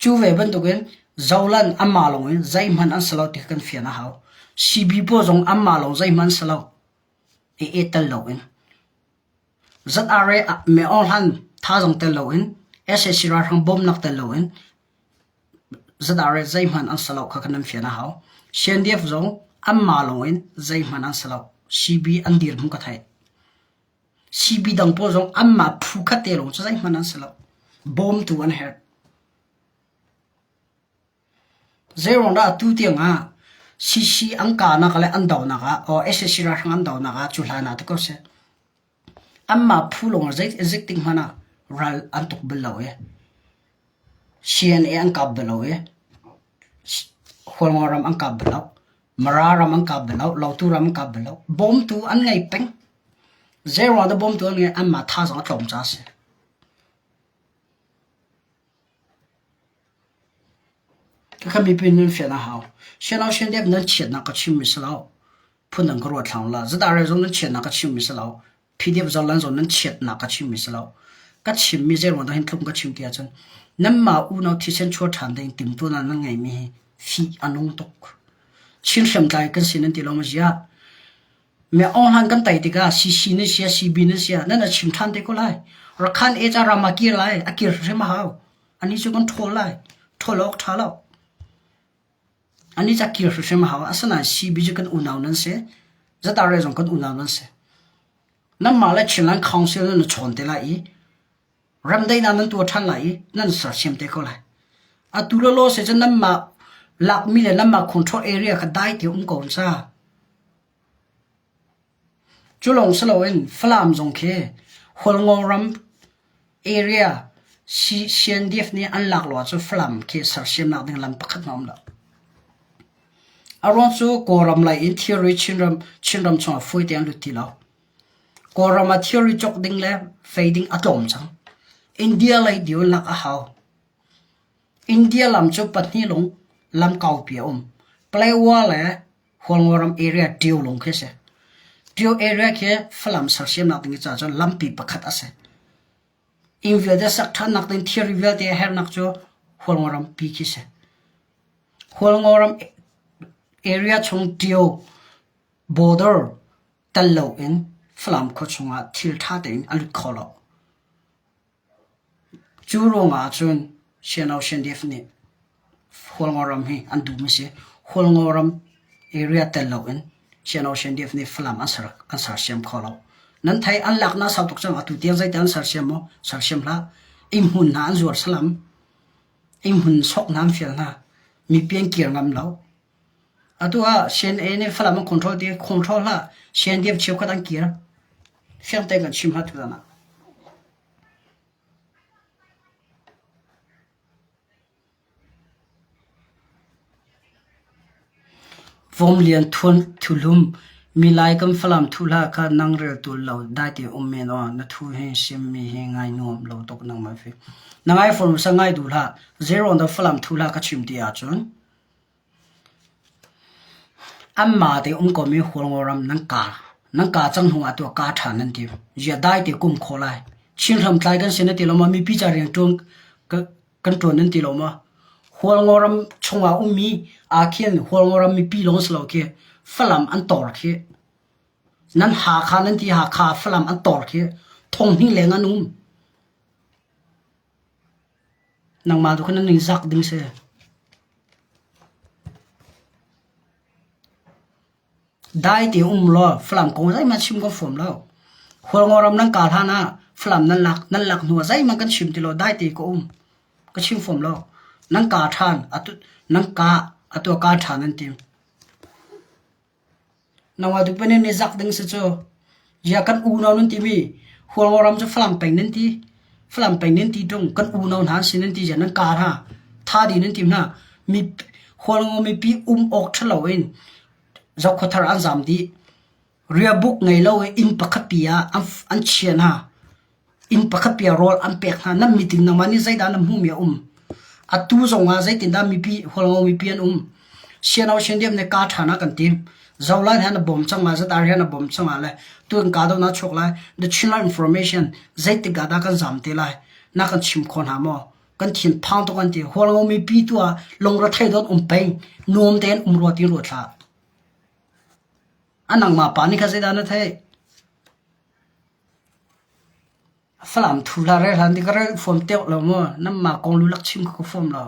Cu ve bantukin Zoland anmah lawngin zeihmanh an si lo ti kha kan fian a hau. CB pawl zong anmah lawng zeihmanh an si lo. AA tel loin. ZRA Myo Hlan thazaang tel loin sac ralhrang bawmnak tel loin ZRA zeihmanh an si lo kha kan nan fian a hau. CNDF zong anmah lawngin zeihmanh an si lo. CB an dirhmun ka theih. CB dang pawl zong anmah phu khat te lawng cu zeihmanh an si lo. Bawmtu an herh. Zeiruang dah atu tiang ah CC an kahnak le an donak ah or SAC ralhrang an donak ah cu hlan ah ti ko seh. Anmah phu lawng zei zeitik hmanh ah ral an tuk bal lo i CNA an kap bal lo i Hualngo ram an kap bal lo. Mara ram an kap bal lo, Lautu ram an kap bal lo. Bawmtu an ngei peng. Zeiruang dah bawmtu an ngei? Anmah thazaang a tlawm caah a si. Khakha mipi nan fian a hau. Sianau siandep nan chiatnak ka chimmi si lo. Phundang ka ruat hlang la. Zadare zong nan chiatnak ka chimmi si lo. PDF zolan zong nan chiatnak ka chimmi si lo. Ka chimmi zeiruang dah hin tluk ka chim ti ahcun nanmah unau thisen chuah ṭhan ding timhtuahnak nan ngeimi hi fih a nung tuk. Chin hriamtlai kan si nan ti lo maw ziah? Me Aung Hlan kan tei tikah CC nan sia CB nan sia nan a chim ṭhan te ko lai. Rakhan e ca ram ah kir lai a kir hrim a hau. Ani cu kan ṭhawl lai. Ṭhawl awk ṭha lo. Ani ca kir hrimhrim a hau. Asinain CB cu kan unau nan si. Zatare zong kan unau nan si. Nanmah le Chinland Council nan i chawn te lai i remdaihnak nan tuah ṭhan lai i nan sersiam te ko lai. Atu lawlaw se cun nanmah lakmi le nanmah control area kha dai te um ko sa. Cu lawng si loin Falam zong khi Hualngo ram area CNDF nih an lak lo ahcun Falam khi sersiamnak ding lam pakhat hmanh a um lo. A ruang cu Kawlram lei in thilri Chinram, Chinram chungah fawi tein an lut ti lo. Kawlram ah thilri cawk ding le fei ding a tlawm cang. India lei deu lak a hau. India lam cu pahnih lung lam kaupi a um. Palawa le Hualngoram area Tio lung khi a si. Tio area khi Falam sersiamnak ding caah cun lampi pakhat a si. Inn vialte sak ṭhannak ding thilri vialte a herhnak cu Hualngoram pi khi a si. Hualngoram area chung Tio border tal loin Falam khua chungah thil ṭha tein a lut kho lo. Cu ruangah cun Siano Shendif nih Hualngoram hi an duhmi a si. Hualngoram area tel loin Siano Shendif nih Falam an ser an sersiam kho lo. Nan thei an laknak sau tuk cang atu tiang zeitin an sersiam maw? Sersiam hlah. Inn hmun hna an zuar salam. Inn hmun sok hna an fial hna. Mipi an kir ngam lo. Atu ah CNA nih Falam an control ti control hlah. CNDF cheukhat an kir. Fiang tein kan chim hna tutan ah. Vawmlian Thuhlum, Milai kan Falam thu hlah kha nang rel tul lo dai te um men aw na thu hi sim mi hi ngai nuam lo tuk nangmah fi. Na ngai form sa ngai duh hlah zero na Falam thu hlah ka chim ti ahcun Anmah te um komi Hualngoram nan kaa nan kaa cang hnu ah tuah kaa ṭha nan ti. Ziah dai te kum kho lai. Chin hramtlai kan si na ti lo maw? Mipi ca rian ṭuan kan ṭuan nan ti lo maw? Hualngoram chungah ummi aa khin Hualngoram mipi lawng si lo khi Falam an tor khi. Nan Hakha nan ti Hakha Falam an tor khi thong hnih leng an um. Nangmah tu kha nan ningzak ding si. Dai te um law Falam kong zeihmanh chim kan fuam lo. Hualngoram nan kal hlan ah Falam nan lak nan lak hnu ah zeihmanh kan chim ti lo dai te ka um. Ka chim fuam lo. Nan ka ṭhan atu nan ka atu ka ṭhan nan tim. Nangmah tu pei nih zak ding si cu. Ziah kan unau nan timi Hualngoram cu Falam peng nan ti. Falam peng nan ti ṭung kan unau hna an si nan ti ziah nan kar hna. Tha dih nan ti hna. Mi Hualngo mipi um awk ṭha loin Zokhawthar an zaam dih. Riahbuk ngei lo i inn pakhat pi ah an, an chia hna. Inn pakhat pi ah rawl an pek hna. Nan meeting nangmah nih zeidah na hmuhmi a um? Atu zong ah zeitindah mipi Hualngo mipi an um? Siano Shendiam nih ka ṭhan ah kan tim. Zolai he na bawm cang lai, zatar he na bawm cang lai le tu in ka do na chuak lai. The Chinland information zeitik ah dah kan zam te lai? Na kan chim kho hna maw? Kan thin phang tuk an ti. Hualngo mipi tu ah lungre dot um peng. Nuam tein um rua ti ruat hlah. A nangmah pa nih kha zeidah na theih? Falam thu hlah rel hlan ti ka rel fuam teuh lo maw? Nanmah kong lulak chim kha ka fuam lo.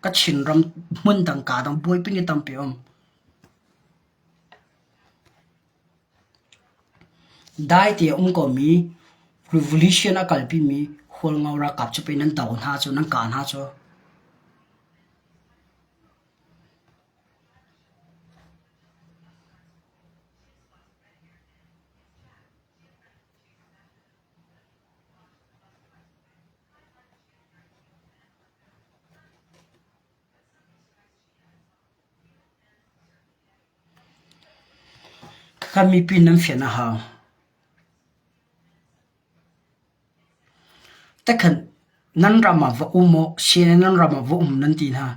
Ka Chinram hmun dang kaa dang buaipi ni tampi um. Dai te a um komi revolution a kalpimi Hualngo ralkap cu pei nan do hna cu nan kah hna cu. Khakha mipi nan fian a hau. Takhan nan ram ah va um aw, CNA nan ram ah va um nan ti hna.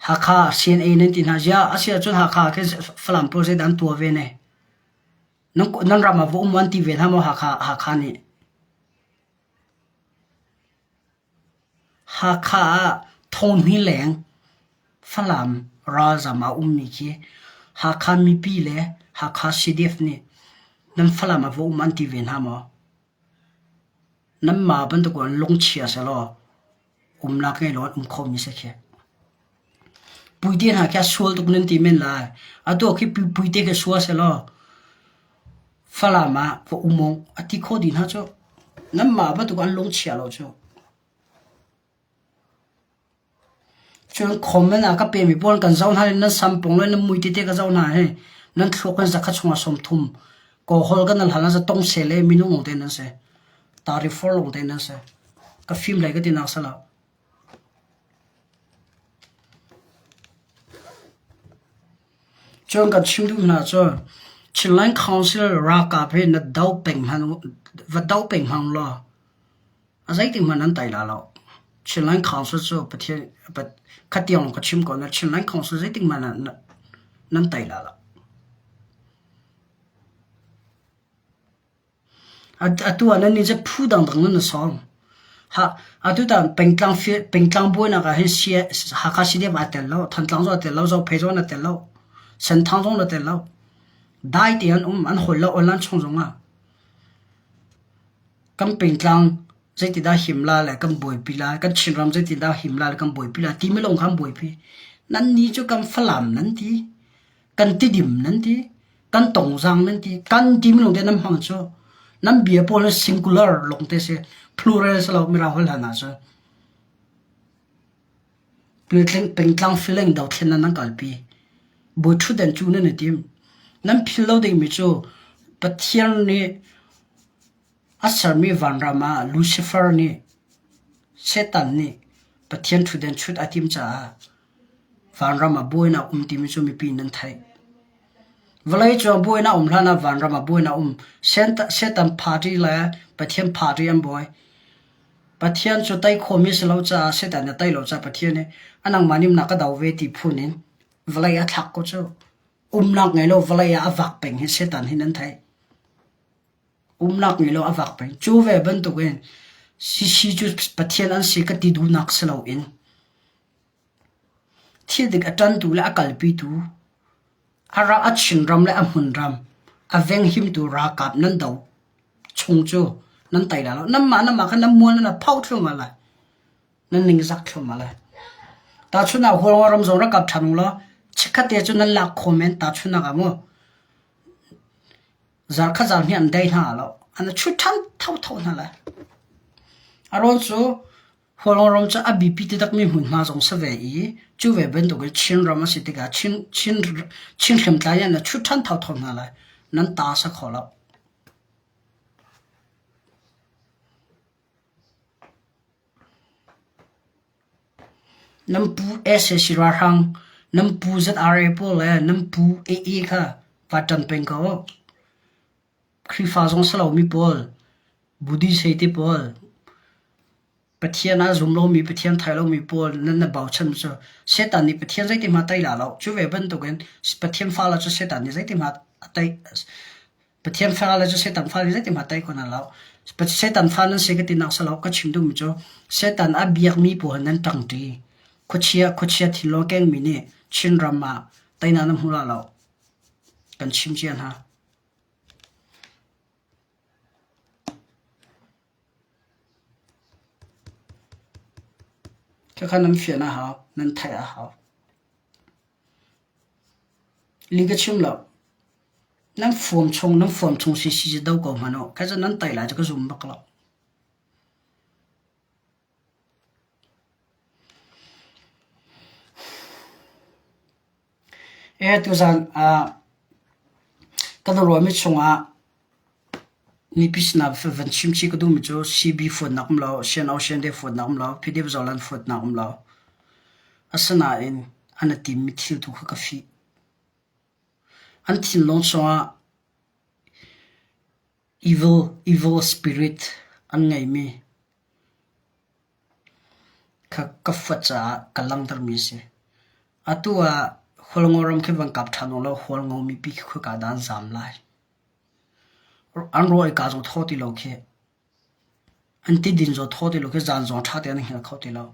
Hakha CNA nan ti hna. Ziah a si ahcun Hakha khi Falam pawl zeidah an tuah ve ne? Nan ram ah va um an ti ve hna maw Hakha, Hakha nih? Hakha ah thonghni leng Falam ralzam ah ummi khi Hakha mipi le Hakha CDF nih nan Falam ah va um an ti ve hna maw? Nanmah bantuk in lungchia sehlaw umnak ngei lo an um khomi si khi. Puite hna khi a sual tuk nan ti men lai. Atu khi puite khi sual sehlaw Falam ah va um awk a ti khawh dih hna cu. Nanmah bantuk an lungchia lo cu. Cun comment ah ka pemi pawl kan zoh hna i nan sampung le nan mui tete ka zoh hna hi nan thluak in zakhat chungah 30 kawhol kan nan hal na tong se le minung lawng te nan si. Tarifor lawng te nan si. Ka fim lai ka ti nak sala. Cun kan chim duh hna cu Chinland Council ralkap hi na do peng hmanh va do peng hmang law a zeitik hmanh an tai la lo. Chinland Council cu Pathian khatiang ka chim ko na Chinland Council zeitik hmanh ah nan tai la lo. Atu ah nannih cu phu dangdang nan i sawm. Atutan pengtlang buainak ah hin Hakha CDF aa tel lo, Thantlang zong aa tel lo, Zophei zong aa tel lo, Senthang zong aa tel lo. Dai tein an um, an hawl lo online chung zongah. Kan pengtlang zeitindah him la le kan buaipi lai, kan Chinram zeitindah him la le kan buaipi lai timi lawng kha an buaipi. Nannih cu kan Falam nan ti. Kan tidim nan ti, kan tongzang nan ti, kan timi lawngte nan hmang cu nan bia pawl hi singular lawngte si, plural si lo Mirang holh hlan ahcun. Pengtlang feeling dothlennak nan kalpi. Bawi ṭhutdan cu nan i tim. Nan phil lo dingmi cu Pathian nih a sermi vanram ah Lucifer nih Satan nih Pathian ṭhutdan chut a tim caah Vanram ah buainak um timi cu mipi nan theih. Vawleicung buainak um hlan ah vanram ah buainak um. Satan party le Pathian party an buai. Pathian cu tei khawhmi si lo caah Satan nih a tei lo caah Pathian nih a nangmah nih na ka do ve ti phun in vawlei a thlak ko cu. Umnak ngei lo vawlei ah a vak peng hi Satan hi nan theih. Umnak ngei lo a vak peng. Cu ve bantukin CC cu Pathian an si ka ti duhnak si loin Thil dik a ṭantu le a kalpitu, a Chinram le a hmunram a venghimtu ralkap nan do chung cu nan tei lai lo. Nanmah nanmah kha nan mual nan phoh thluahmah lai. Nan ningzak thluahmah lai. Tahchunh ah Hualngo ram zong rak kap ṭhan u law chikkhat te cu nan lak khawh men tahchunhnak ah mu. Zarkhat zarhnih an dei hna lo. An chut ṭhan thotho hna lai. A rawn cu Hualngoram cu a biapi taktakmi hmunhma zong si ve i cu ve bantukin Chinram a si tikah Chin, Chin, Chin hriamtlai nih na chut ṭhan thotho hna lai. Nan ta a si kho lo. Nan pu sac ralhrang, nan pu ZRA pawl le nan pu AA kha va ṭan peng ko. Khrihfa zong si lomi pawl, Buddhist hei ti pawl, Pathian ah zum lomi, Pathian thei lomi pawl nan na bochan cu Satan nih Pathian zeiti hmanh a tei la lo. Cu ve bantukin Pathian fale cu Satan nih zeiti hmanh a tei Pathian fale cu Satan fale nih zeiti hmanh a tei kho hna lo. Satan fa nan si ka tinak si lo. Ka chim duhmi cu Satan a biakmi pawl nan ṭangṭi. Khuachia khuachia thinlung a kengmi nih Chinram ah teinak nan hmu la lo. Kan chim cia hna. Khakha nan fian a hau, nan theih a hau. Li ka chim lo. Nan fuam chung, nan fuam chung si si do ko hmanh u. Kha cu nan tai lai cu ka zum bak lo. E tuzan ah kan ruahmi chungah mipi sinah van chim chih ka duhmi cu CB fuatnak um lo, CNO CND fuatnak um lo, PDF Zoland fuatnak um lo. Asinain an i timmi thil tu kha ka fih. An thinlung chungah evil evil spirit an ngeimi Kha ka fuat caah ka langhtermi a si. Atu ah Hualngo ram khi van kap ṭhan ulaw Hualngo mipi khi khoika dah an zaam lai? An rawl ka zong thaw ti lo khi. An tidin zong thaw ti lo khi zaan zong ṭha tein an hngilh kho ti lo.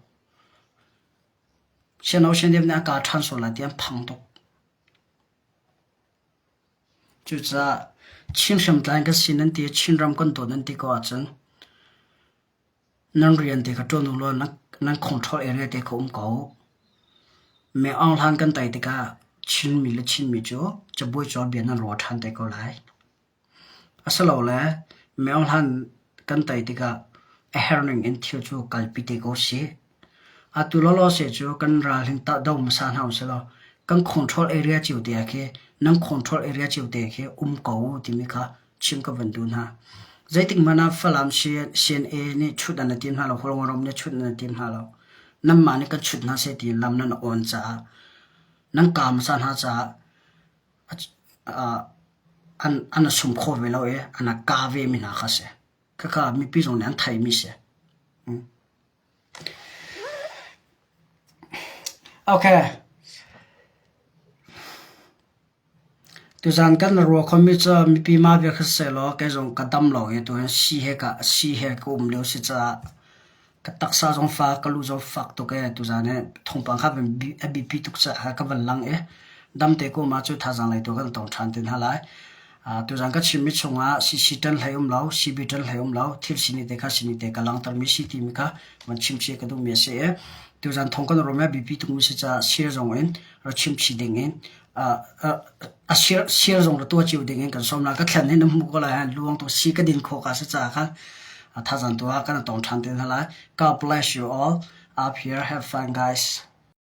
Siano siandem nih a ka ṭhan sual lai ti an phang tuk. Cucaah Chin hriamtlai kan si nan ti i Chinram kan dawt nan ti ko ahcun Nan rian te kha ṭuan ulaw nan control area te kha um ko. Me Aung Hlan kan tei tikah Chinmi le Chinmi cu cabuai cawl bia nan ruah ṭhan te ko lai. Asilole Me Aung Hlan kan tei tikah a herning in thil cu kalpi te ko sih. Atu lawlaw seh cu kan ral hin tah do hmasa hna usih law kan control area cio te ah khi nan control area cio te khi um ko u timi kha chim ka van duh hna. Zeitik hmanh ah Falam CNA nih chut an i tim hna lo, Hualngoram nih chut an i tim hna lo. Nanmah nih kan chut hna seh tiin lam nan awn caah nan kaa hmasa hna caah. An a sum khawh ve lo i an a ka ve mi hna kha a si. Khakha mipi zong nih an theihmi si. Okay. Tuzaan kan ruah khomi cu mipi mah bia kha sisehlaw kei zong ka dam lo i tuhin sii he ka sii he ka um lio si caah ka taksa zong fak ka lu zong fak tuk ee tuzaan hi thawngpang kha a biapi tuk caah ka van lang i damte ka um ahcun thazaang lei tu kan tong ṭhan te hna lai. Tuzaan ka chimmi chungah CC ṭan hlei um lo, CB ṭan hlei um lo, thil sining te kha sining te ka langhtermi si timi kha van chimchih ka duhmi a si i tuzaan thawng kan ruahmi a biapi tukmi si caah share zong in rak chimchih ding in a share zong ra tuah cio ding in kan sawm lai. Ka thlen hi na hmuh ko lai han luang tu si ka din khawh ka si caah khan thazaang tu ah kan tong ṭhan te hna lai. God bless you all. Up here, have fun guys.